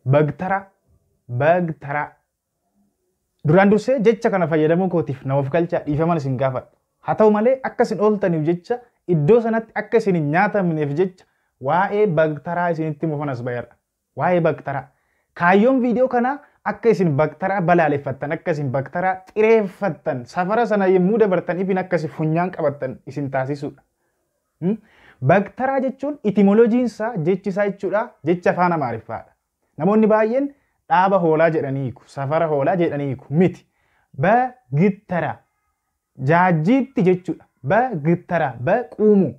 Bagtara, bagtara. Duraan dursee jecha kana fayyadamuu kootiif nama of galchaa, dhiifaman isin gaafadha. Haa ta'u malee, akka isin ooltaniif jecha, iddoo sanatti akka isin hin nyaatamneef jecha, waa'ee bagtaraa isinitti himuufan as baheera. Waa'ee bagtaraa. Kaayyoon viidiyoo kanaa akka isin bagtaraa balaaleffattan, akka isin bagtaraa xireeffattan, safara sana yommuu dabartan ifin akka isin funyaan qabattan isin taasisuudha. Bagtaraa jechuun etymologyn isaa, jechi isaa jechuudha, jecha afaan Amaariffaadha. Namoonni baay'een dhaaba hoolaa jedhanii hiiku, safara hoolaa jedhanii hiiku. Miti. Bagtara. Jaajjiitti jechuudha. Bagtara. Baquumu.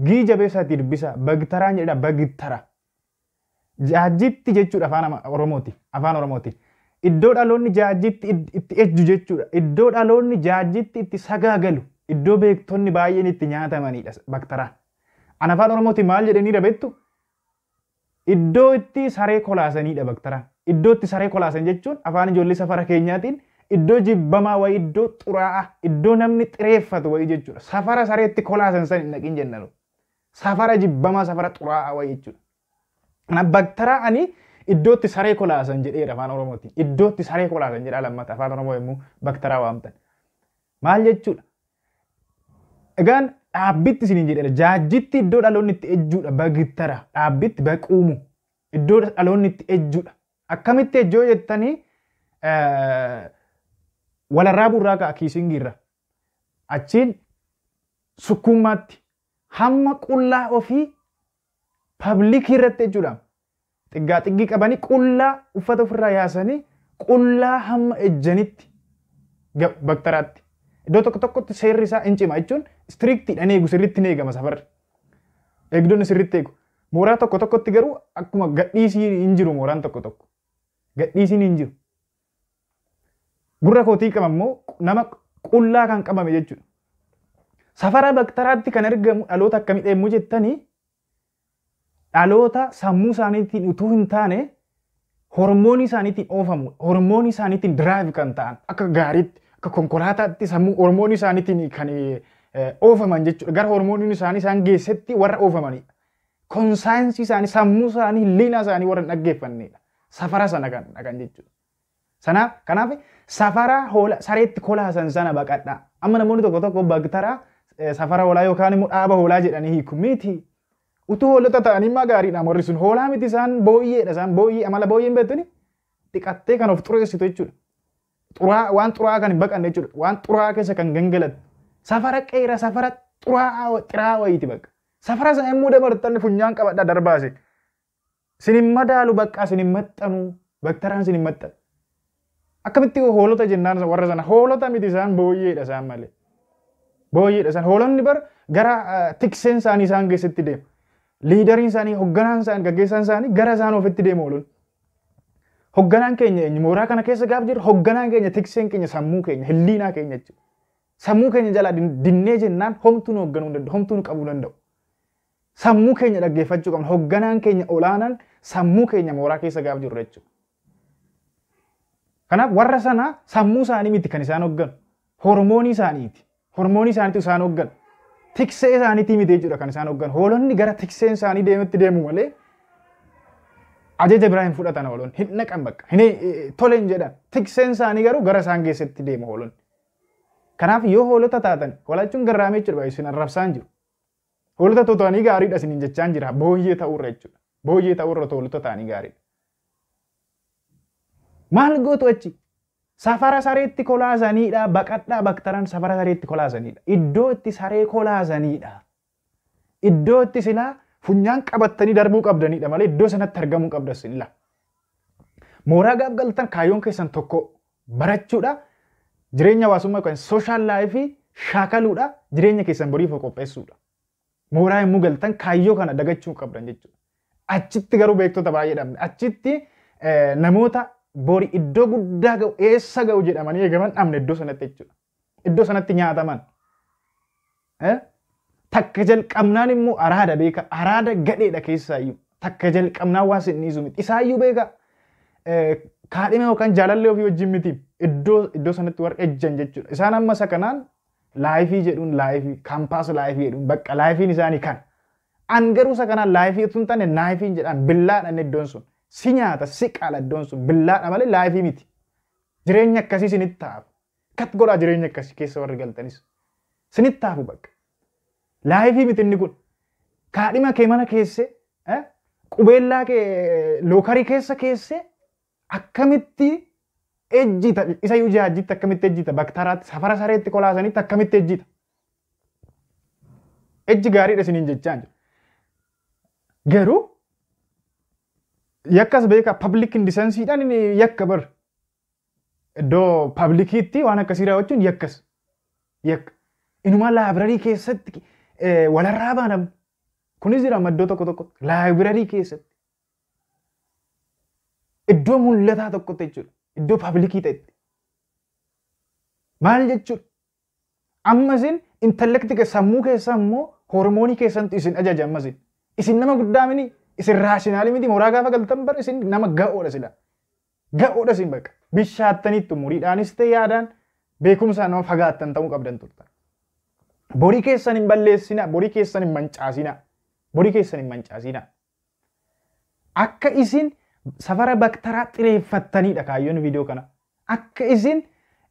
Gii jabeessaatii dubbisaa. Bagtaraan jedha, bagtara. Jaajjiitti jechuudha afaan Oromooti. Afaan Oromooti. Iddoo dhaloonni jaajjiitti itti ejju jechuudha. Iddoo dhaloonni jaajjiitti itti sagaagalu. Iddoo beektonni baay'een itti nyaatamanidha baktaraan. An afaan Oromooti maal jedhanii beektu? Iddoo itti saree kolaasanidha baktaraan. Iddoo itti saree kolaasan jechuun afaan ijoollee safara keenyaatiin iddoo jibbamaa wayii, iddoo xuraa'aa, iddoo namni xireeffatu wayii jechuudha. Safara sareetti kolaasan san hin dhaqin jennanu. Safara jibbamaa, safara xuraa'aa wayii jechuudha. Kanaaf baktaraa ani iddoo itti saree kolaasan jedheera afaan Oromootiin. Iddoo itti saree kolaasan jedha lammata afaan Oromoo yommuu baktaraa waamtan. Maal jechuudha? Egaan dhaabbitti isiniin jedheera. Jaajjitti iddoo dhaloonni itti ejjuudha, bagtara. Dhaabbitti, baquumu. Iddoo dhaloonni itti ejjuudha. Akkamitti ejjoo jettanii, walarraa burraa ka'a kissing irra. Achiin sukkuummaatti hamma qullaa ofii public irratti jechuudha. Xiggaa xiggii qabanii, qullaa uffata ofirraa yaasanii, qullaa hamma ejjanitti baktaraatti. Iddoo tokko tokkotti seerri isaa hin cima jechuun strictiidhaan eegu, sirriitti ni eegama safarri. Eegdonni sirriitti eegu. Mooraa tokko tokkotti garuu akkuma gadhiisii hin jiru mooraan tokko tokko. Gadhiisiin hin jiru. Gurra kootii qaba immoo nama qullaa kan qabame jechuudha. Safara baktaraatti kan argamu dhaloota akkamii yommuu jettanii, dhaloota sammuu isaaniitiin utuu hin taane hormoonii isaaniitiin oofamu, hormoonii isaaniitiin drive kan ta'an, akka gaariitti, akka konkolaataatti sammuu hormoonii isaaniitiin kan oofaman jechuudha. Gara hormooniin isaanii isaan geessetti warra oofamanidha. Conscience isaanii, sammuu isaanii, hilliina isaanii warra hin dhaggeeffannedha. Safara sana kan dhaqan jechuudha. Sanaaf kanaaf safara hoola sareetti kolaasan sana baqadhaa. Amma namoonni tokko tokko baktaraa safara hoolaa yookaan immoo dhaaba hoolaa jedhanii hiiku miti. Utuu hoolota ta'anii immoo gaariidha, warri sun hoolaa miti, isaan booyyeedha. Isaan booyyee, amala booyyeen beektuni, dhiqattee kan of xureessitu jechuudha. Xuraa, waan xuraa'aa kan hin baqanne jechuudha. Waan xuraa'aa keessa kan gangalatu. Safara qeera, safara xuraa'aa, xiraa'aa wayiiti bakka. Safara sana yommuu dabartan funyaan qabadhaa darbaase. Sin hin madaalu bakka, sin hin maxxanu, baktaraan sin hin maxxanu. Akkamitti hoolota jennaan warra sana? Hoolota miti, isaan booyyeedha isaan malee. Booyyeedha isaan. Hoolonni bar gara tikseen isaanii isaan keessatti deemu. Leaderiin isaanii, hogganaan isaanii, gaggeessaan isaanii gara isaan ofitti deemu hoolonni. Hogganaan keenya eenyu? Mooraa kana keessa gaaf jiru hogganaan keenya, tikseen keenya sammuu keenya, hilliinaa keenya jechuudha. Sammuu keenya jalaa dinnee jennaan homtuu nu hoogganuu danda'u, homtuu nu qabuu danda'u. Sammuu keenya dhaggeeffachuu qabna. Hogganaan keenya olaanaan sammuu keenya mooraa keessa gaaf jirru jechuudha. Kanaaf warra sana sammuu isaanii miti kan isaan hogganu. Hormoonii isaaniiti. Hormoonii isaaniitu isaan hogganu. Tiksee isaaniitii miti jechuudha kan isaan hogganu. Hoolonni gara tikseen isaanii deemutti deemu malee ajaja biraa hin fudhatan hoolonni. Hin dhaqan bakka. Hin tole hin jedhan. Tikseen isaanii garuu gara isaan geessetti deemu hoolonni. Kanaaf yoo hoolota taatan, hoolachuun garraamee jechuudha, isin arrabsaan jiru. Hoolota ta'anii gaariidha isiniin jechaan jira. Booyyee ta'uurra jechuudha. Booyyee ta'uurra hoolota ta'anii gaariidha. Maal gootu achi? Safara sareetti kolaasaniidha. Baqadhaa, baktaran safara sareetti kolaasaniidha. Iddoo itti saree kolaasaniidha. Iddoo itti silaa funyaan qabattanii darbuu qabdanidha malee iddoo sanatti argamuu qabda silaa. Mooraa gaaf galtan kaayyoon keessan tokko barachuudha. Jireenya hawaasummaa yookaan social life shaakaluudha. Jireenya keessan boriif qopheessuudha. Mooraa yommuu galtan kaayyoo kana dagachuu qabdan jechuudha. Achitti garuu beektota baay'ee dhabne. Achitti namoota bori iddoo guddaa ga'u, eessa ga'u jedhamanii eegaman dhabne iddoo sanatti jechuudha. Iddoo sanatti nyaataman. Takka jalqabnaan immoo araada beeka. Araada gadheedha keessaayyuu. Takka jalqabnaan waan sin dhiisu miti. Isaayyuu beeka. Kaadhima yookaan jaalallee ofii wajjin miti. Iddoo sanatti warra ejjan jechuudha. Isaan amma isa kanaan life jedhuun, life campus life jedhuun, bakka lifeiin isaanii kan. An garuu isa kanaan life utuu hin taane knifeiin jedhaan, billaadhaan iddoon sun. Si nyaata, si qala iddoon sun billaadha malee life miti. Jireenya akkasii isinitti taafu. Kat godhaa jireenya akkasii keessa warri galtanis. Isinitti taafu bakka. Life miti inni kun. Kaadhima kee mana keessee, qubeellaa kee lockerii keessa keessee akkamitti ejjita? Isa iyyuu jaajjitti akkamitti ejjita? Baktaraatti, safara sareetti kolaasanitti akkamitti ejjita? Ejji gaariidha isiniin jechaa jiru. Garuu yakkas beekaa, public indecencyidhaan inni yakka bar. Iddoo publiciitti waan akkasii raawwachuun yakkas. Yakka. Inumaa library keessatti walarraa baanam. Kunis jira iddoo tokko tokko library keessatti. Iddoo mul'ataa tokkotti jechuudha. Iddoo publicii ta'etti. Maal jechuudha? Amma isin intellecti sammuu keessa immoo hormoonii keessantu isin ajaja amma isin. Isin nama guddaa mini, isin rational miti. Mooraa gaafa galtan bar isin nama ga'oodha sila. Ga'oodha isin bakka. Bishaattaniittu, muriidhaanis ta'e yaadaan beekumsaan nama fagaattan ta'uu qabdan turtan. Borii keessan hin balleessinaa, borii keessan hin mancaasinaa, borii keessan hin mancaasinaa. Akka isin safara baktaraa xireeffattanidha kaayyoon viidiyoo kana. Akka isin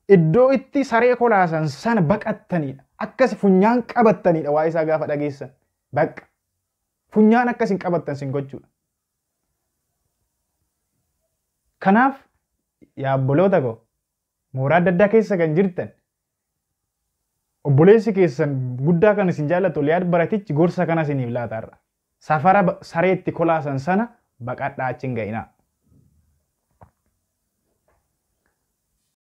iddoo itti saree kolaasan sana baqattanidha. Akkas funyaan qabattanidha waa isaa gaafa dhageessan. Bakka. Funyaan akkas hin qabattan sin gochuudha. Kanaaf yaa obboloota koo, mooraa adda addaa keessa kan jirtan, obboleessi keessan guddaa kan isin jaallatu Liyaad Baratichi gorsa kana isiniif laataarra. Safara sareetti kolaasan sana baqadhaa, achi hin ga'inaa.